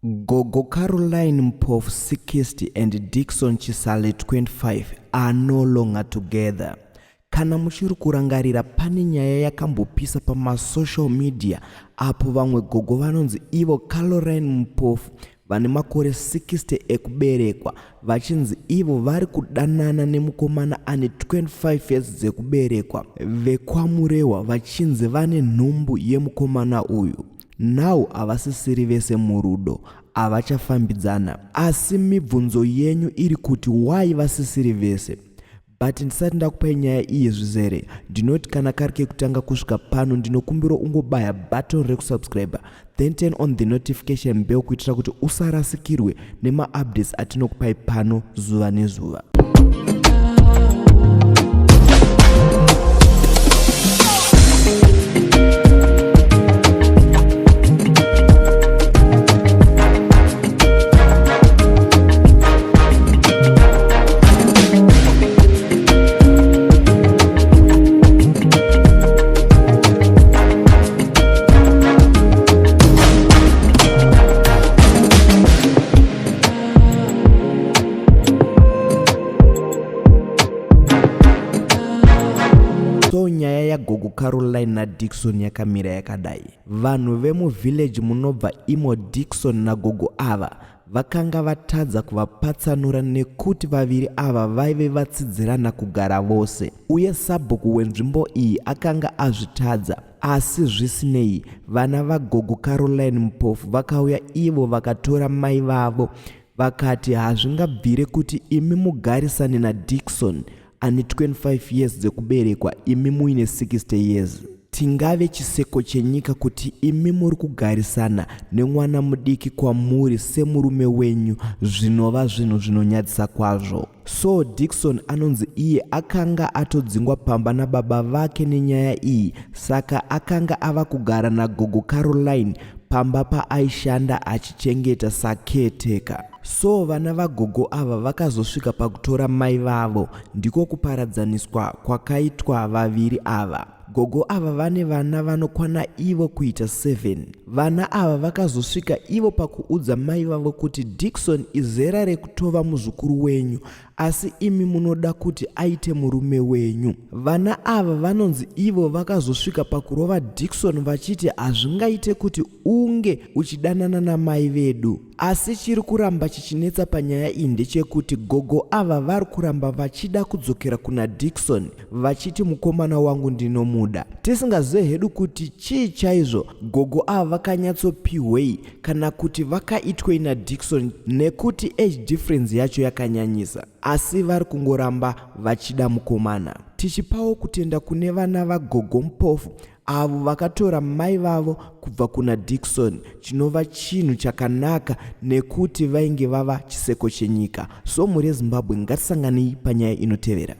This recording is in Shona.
Gogo Caroline Mpofu 60 and Dickson Chisale 25 are no longer together. Kana muchiri kurangarira pane nyaya yakambopisa pamasocial media apo vamwe gogo vanonzi ivo Caroline Mpofu vane makore 60 ekuberekwa vachinzi ivo vari kudanana nemukomana ane 25 years dzekuberekwa vekwaMurehwa vachinzi vane nhumbu yemukomana uyu. Now havasisiri vese murudo, havachafambidzana. Asi mibvunzo yenyu iri kuti why vasisiri vese? But ndisati ndakupai nyaya iyi zvizere, ndinoti kana kari kekutanga kusvika pano ndinokumbira ungobaya button rekusubscriber then turn on the notification bell kuitira kuti usarasikirwe nemaupdates atinokupai pano zuva nezuva. So nyaya yagogo Caroline naDickson yakamira yakadai. Vanhu vemuvillage munobva imo Dickson nagogo ava vakanga vatadza kuvapatsanura nekuti vaviri ava vaive vatsidzirana kugara vose uye sabhuku wenzvimbo iyi akanga azvitadza. Asi zvisinei, vana vagogo Caroline Mpofu vakauya ivo vakatora mai vavo vakati hazvingabvire kuti imi mugarisane naDickson ane 25 years dzekuberekwa imi muine 60 years. Tingave chiseko chenyika kuti imi muri kugarisana nemwana mudiki kwamuri semurume wenyu zvinova zvinhu zvinonyadzisa kwazvo. So Dickson anonzi iye akanga atodzingwa pamba nababa vake nenyaya iyi saka akanga ava kugara nagogo Caroline pamba paaishanda achichengeta sacaretaker. So vana vagogo ava vakazosvika pakutora mai vavo ndiko kuparadzaniswa kwakaitwa vaviri ava. Gogo ava vane vana vanokwana ivo kuita 7. Vana ava vakazosvika ivo pakuudza mai vavo kuti Dickson izera rekutova muzukuru wenyu asi imi munoda kuti aite murume wenyu. Vana ava vanonzi ivo vakazosvika pakurova Dickson vachiti hazvingaite kuti unge uchidanana namai vedu. Asi chiri kuramba chichinetsa panyaya iyi ndechekuti gogo ava vari kuramba vachida kudzokera kuna Dickson vachiti mukomana wangu ndinomuda. Tisingazive hedu kuti chii chaizvo gogo ava vakanyatsopihwei kana kuti vakaitwei naDickson nekuti age difference yacho yakanyanyisa asi vari kungoramba vachida mukomana. Tichipawo kutenda kune vana vagogo Mpofu avo vakatora mai vavo kubva kuna Dickson chinova chinhu chakanaka nekuti vainge vava chiseko chenyika. So mhuri yeZimbabwe ngatisanganei panyaya inotevera.